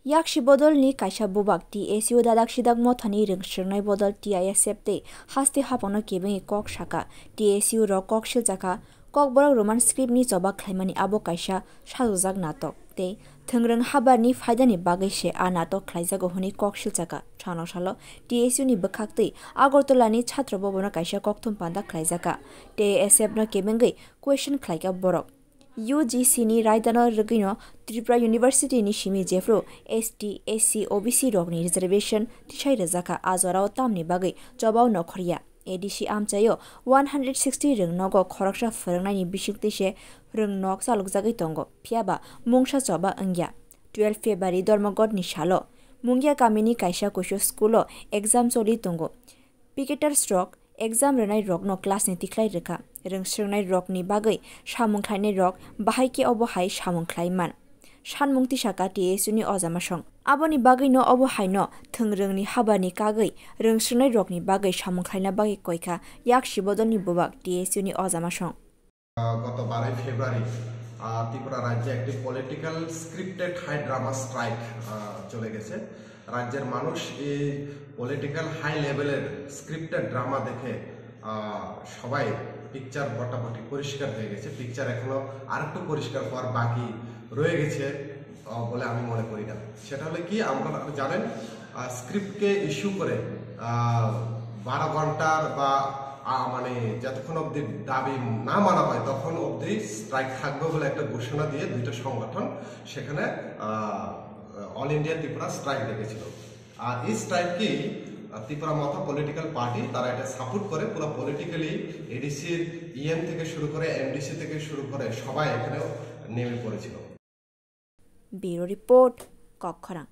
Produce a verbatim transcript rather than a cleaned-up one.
Yaksi bodolni kaisa bubak T S U dadak sidak mothani rwng swrwngnai bodol T I S F tei haste haphangno kebengwi kok saka. T S U rok kok siljakha, Kokborok Roman script ni choba khlaimani abo kaisa sajokjak natok tei thwngrwng habarni phaidani bagwi se a natok khlaijago hwnwi kok siljakha. Chano salo T S U ni bwkhaktwi Agartala ni Chhatro Bhavan o kaisa kokthum panda khlaijakha. T S F no kebengwi question khlaikha borok. U G C ni raidano rwgwino Tripura University ni simi jephru S T, S C, O B C rokni reservation tisai rwjakha, a jorao tamni bagwi chobao nokhorya. A D C amchaio one hundred sixty rwng nogo khoroksa phwrwngnaini bisingtwi se rwng nok chalokjagwi tongo, phiyaba mungsa choba wngya. Twelve February Dharmaghat ni salo Mungia kamini kaisa kuisu school o exam choli tongo. Picketers rok exam rwnai rokno class ni tikhlai rwkha. Rwng swrwngnai rokni bagwi samung khlainai rok bahai khe obo hai samung khlai man. Sanmung tisaka T S U ni Ojama Song. Aboni bagwino obo haino thwngrwngni habani kagwi rwng swrwngnai rokni bagwi samung khlaina bagwi koikha yaksi bodolni bubak T S U ni Ojama Song. আহ, গত বারোই ফেব্রুয়ারি, আহ, ত্রিপুরা রাজ্যে একটি political scripted high drama strike, ah, চলে গেছে। রাজ্যের মানুষ এই political high লেভেলের স্ক্রিপ্টেড ড্রামা দেখে, আহ, সবাই পিকচার মোটামুটি পরিষ্কার হয়ে গেছে। পিকচার এখনো আরেকটু পরিষ্কার হওয়ার বাকি রয়ে গেছে, আহ, বলে আমি মনে করি না। সেটা হলো কি, আপনারা জানেন, আহ, স্ক্রিপ্টকে ইস্যু করে, আহ, বারো ঘন্টার বা, আহ, মানে যতক্ষণ অবধি দাবি না মানা হয় তখন অবধি স্ট্রাইক থাকবে বলে একটা ঘোষণা দিয়ে দুইটা সংগঠন সেখানে, আহ, অল ইন্ডিয়া ত্রিপুরা স্ট্রাইক ডেকেছিল। আর এই স্ট্রাইককে, আহ, ত্রিপুরা মথা পলিটিক্যাল পার্টি তারা এটা সাপোর্ট করে, পুরো পলিটিক্যালি এডিসির ইএম থেকে শুরু করে, এমডিসি থেকে শুরু করে সবাই এখানে নেমে পড়েছিল। Bureau Report, Kokkhorang.